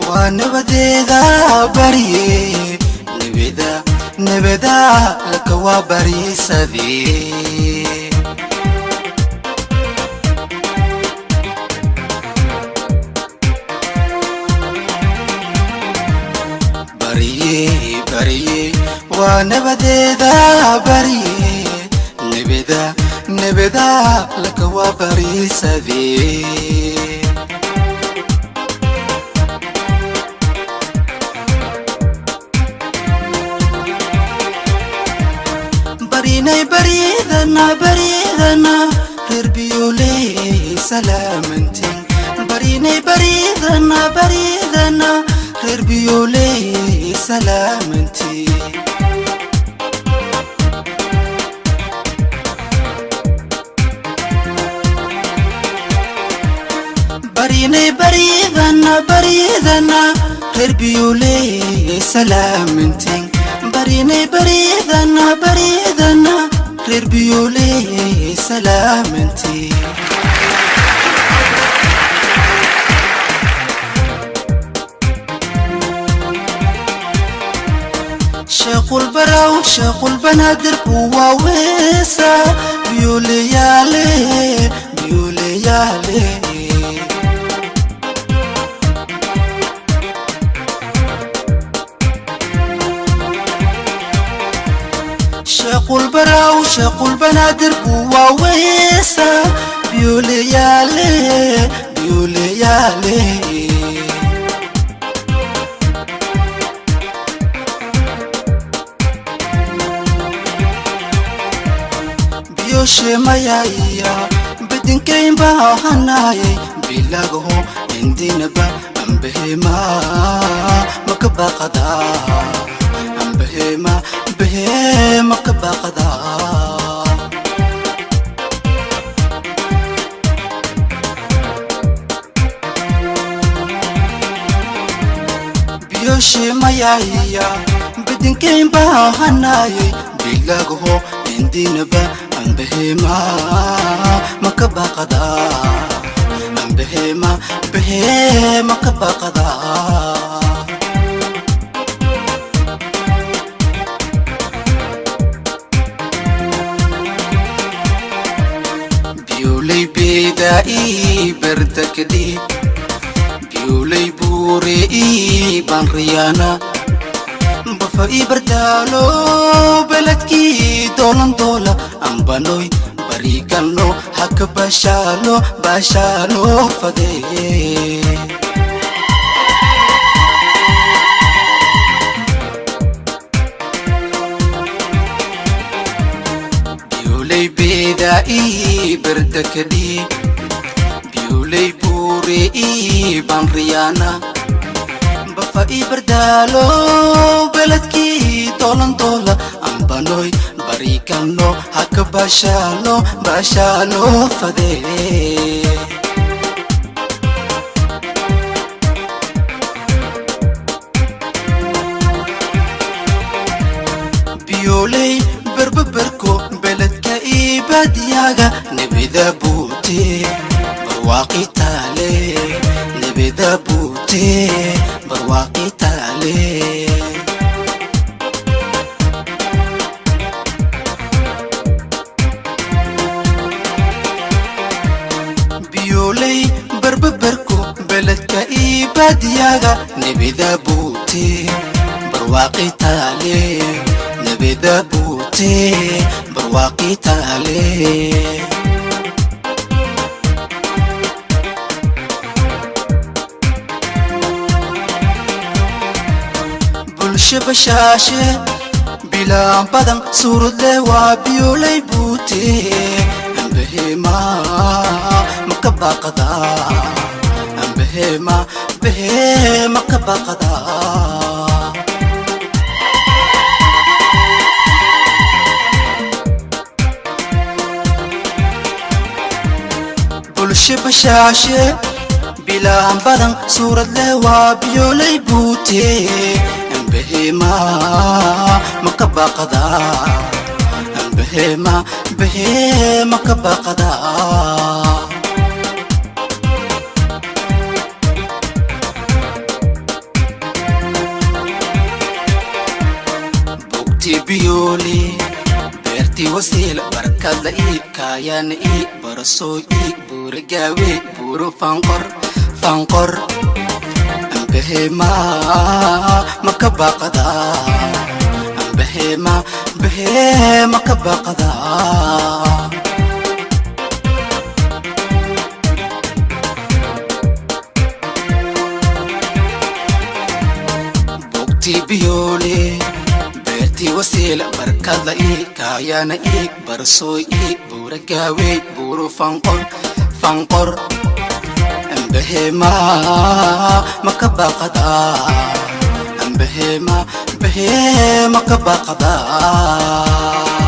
Waa nabadeeda barye, nabada nabada laka waa baryisadee. Barye barye, waa nabadeeda barye, nabada nabada laka waa baryisadee. Barinay baridana baridana, reer biyoley salaamantin. Barinay baridana baridana, reer biyoley salaamantin. Barinay baridana baridana, reer biyoley salaamantin. Barinay baridana baridana, reer biyoley salaamantin. Sheekhulbaraw sheekhulbanaadir kuwa weesa biyuleyaale biyuleyaale. Sheekhulbaraw sheekhulbanaadir kuwa weesa biyuleyaale biyuleyaale. Biyoshemayaya bedinkaynba hanayay bilagaho indinaba ambehema makabaqada ambehema behe makabaqada. Biyoshemayaya bedinkaynba hanayay bilagaho indinaba ambehema makabaqada ambehema behe makabaqada. Biyoley beda ii berdakadhi, biyoley buure ii banriyaana, bafa ii bardaalo beledkii doolan doola ambanoy barigalno haka bashaalo bashaalo fadee. Biyoley beda ii berdakadhi, biyoley buure ii banriyaana, bafa ii bardaalo beledkii doolan doola ambanoy barigalno haka bashaalo bashaalo fadee. Biyoley berbeberko beledka ii baadiyaga nebida buute barwaaqi taale, nebida buute barwaaqi taale. Biyoley berbeberko beledka ii baadiyaga nebida buute barwaaqi taale, nebida buute barwaaqi taale. Bulsho bashaashe, bilaan badan suuradle, waa biyoley buute. Ambehema maka baaqadaa? Ambehema behe maka baaqadaa? Bulsho bashaashe, bilaan badan suurad leh, waa biyoley buute. Ambehema maka baaqadaa? Ambehema behe maka baaqadaa? Bugti biyooli, beertii wasiil, barkadla ii kaayana ii barasoo ii buuragaawe buuro fanqor fanqor. Ambehema maka baaqadaa? Ambehema behe maka baaqadaa? Bugti biyooli, beertii wasiil, barkadla ii kaayana ii barsoo ii buuragaawe buuro fanqor fanqor. Ambehema maka baaqadaa? Ambehema behe maka baaqadaa?